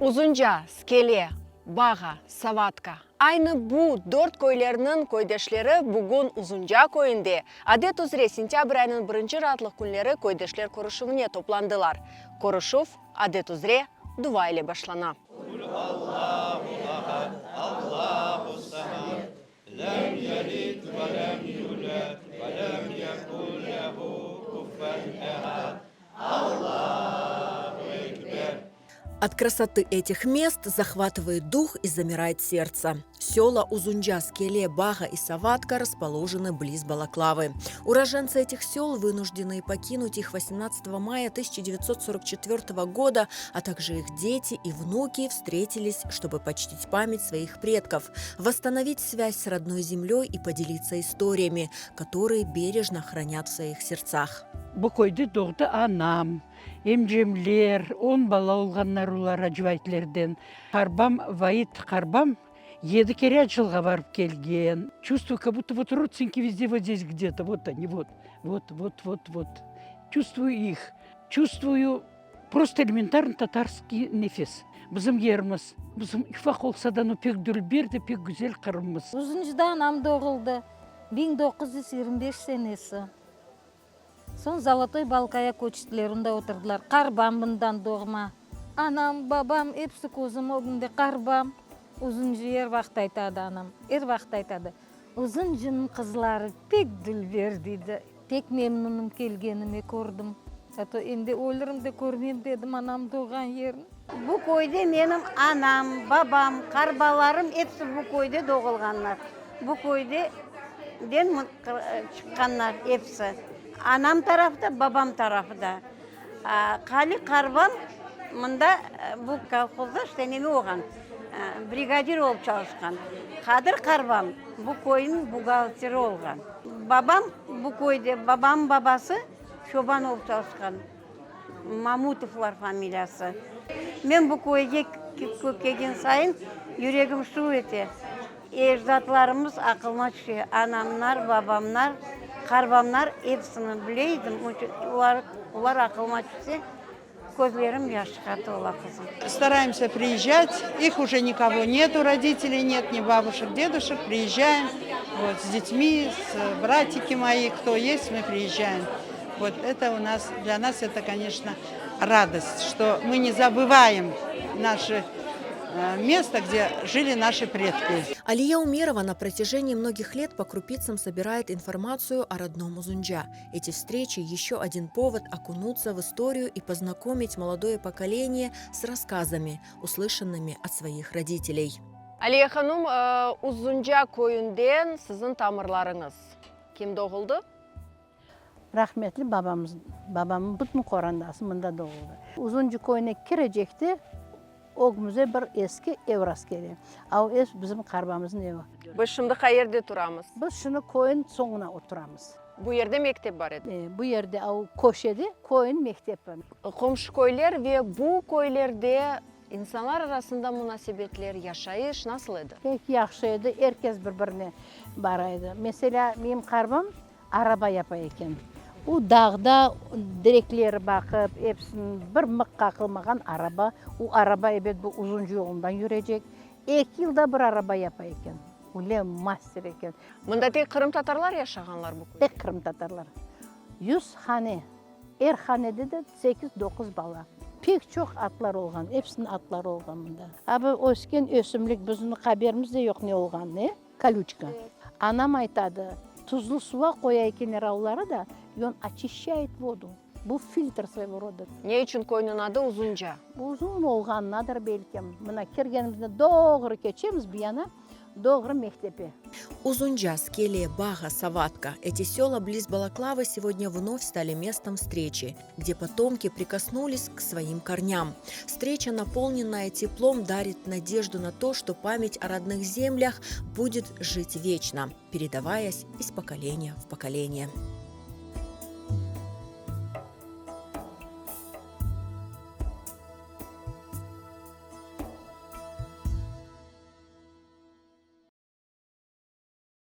Uzunca, Skele, Bağa, Savatka. Aynı bu dört köylerniñ köydeşleri bugün Uzunca köyünde, adet üzre sentâbr ayınıñ birinci raatlıq künleri köydeşler körüşüvine toplandılar. Körüşüv, adet üzre, dua ile başlana. От красоты этих мест захватывает дух и замирает сердце. Села Узунджа, Скеле, Бага и Саватка расположены близ Балаклавы. Уроженцы этих сел, вынужденные покинуть их 18 мая 1944 года, а также их дети и внуки, встретились, чтобы почтить память своих предков, восстановить связь с родной землей и поделиться историями, которые бережно хранят в своих сердцах. Bu köyde doğdı anam, emcemler, on bala olğanlar olar Acıvaytlerden. Qarbam, Vait qarbam yedi kere acılığa barıp kelgen. Чувствую, как будто вот родственники везде вот здесь где-то, вот они, вот, вот, вот, вот, вот. Чувствую их, чувствую просто элементарно татарский nefes. Bizim yerimiz, bizim ufaq olsa da, no pek dülber de pek güzel Qırımımız. Uzuncıda anam doğuldı, 1925 senesi. Soñ Zolotoy Balkaya köçtiler, onda oturdılar. Qarbam mından doğma. Anam, babam, episi közüm ögünde. Qarbam, Uzuncı er vaqıt aytadı anam, er vaqıt aytadı, Uzuncınıñ qızları pek dülber, deydi. Pek memnunım kelgenime, kördim. A to endi ölürim de körmem dedim anam doğğan yerin. Bu köyde menim anam, babam, qarbalarım episi bu köyde doğulğanlar. Bu köyde den çıqqanlar episi. Anam tarafı da, babam tarafı da. Qali qarbam mında bu kolhozda işte neme olğan, brigadir olıp çalışqan. Qadır qarbam bu köyniñ buhgalteri olğan. Babam bu köyde, babamnıñ babası çoban olıp çalışqan. Mamutovlar familiyası. Men bu köyge kelgen sayın yüregim şuv ete. Ecdatlarımız aqılıma tüşe, anamlar, babamlar, qarbamlar, episini bile edim, olar aqılıma tüşse, közlerim yaşqa tola, qızım. Стараемся приезжать, их уже никого нету, родителей нет, ни бабушек, дедушек, приезжаем вот, с детьми, с братики мои, кто есть, мы приезжаем. Вот это у нас, для нас это, конечно, радость, что мы не забываем наше место, где жили наши предки. Алия Умерова на протяжении многих лет по крупицам собирает информацию о родном Узунджа. Эти встречи – еще один повод окунуться в историю и познакомить молодое поколение с рассказами, услышанными от своих родителей. Aliye hanım, Uzunca köyünden siziñ tamırlarıñız kim doğuldı? Rahmetli babamız, babamnıñ bütün qorandası mında doğuldı. Uzuncı köyüne kirecekte ögümizde bir eski ev rastkele. A o ev bizim qarbamıznıñ evi. Biz şimdi qayerde turamız? Biz şimdi köyün soñuna oturamız. Bu yerde mektep bar edi. E, bu yerde, a o köşede köyün mektepi. Qomşu köyler ve bu köylerde insanlar arasında munasebetler, yaşayış nasıl edi? Pek yahşı edi, er kes bir-birine bara edi. Meselâ, menim qarbam araba yapa eken. O dağda direkleri baqıp, episini bir mıq qaqılmağan araba. O araba, ebet, bu uzunca yolundan yürecek. Eki yılda bir araba yapa eken. Öyle master eken. Mında tek qırımtatarlar yaşağanlar bu köyde? Tek qırımtatarlar. 100 hane. Er hanede de sekiz, doquz bala. Pek çoq atlar olğan, episiniñ atları olğan mında. A bu ösken ösümlik, bizim haberimiz de yoq ne olğanını, e? Kolüçka. Anam aytadı, tuzlu suva qoya ekenler avları da, i on oçişçayet vodu. Bu filtr svoego roda. Ne içün köyniñ adı Uzunca? Uzun olğanınadır belkim. Mına kirgenimizde doğru keçemiz bu yana. Doğru mektepe. Uzunca, Skele, Bağa, Savatka. Эти села близ Балаклавы сегодня вновь стали местом встречи, где потомки прикоснулись к своим корням. Встреча, наполненная теплом, дарит надежду на то, что память о родных землях будет жить вечно, передаваясь из поколения в поколение.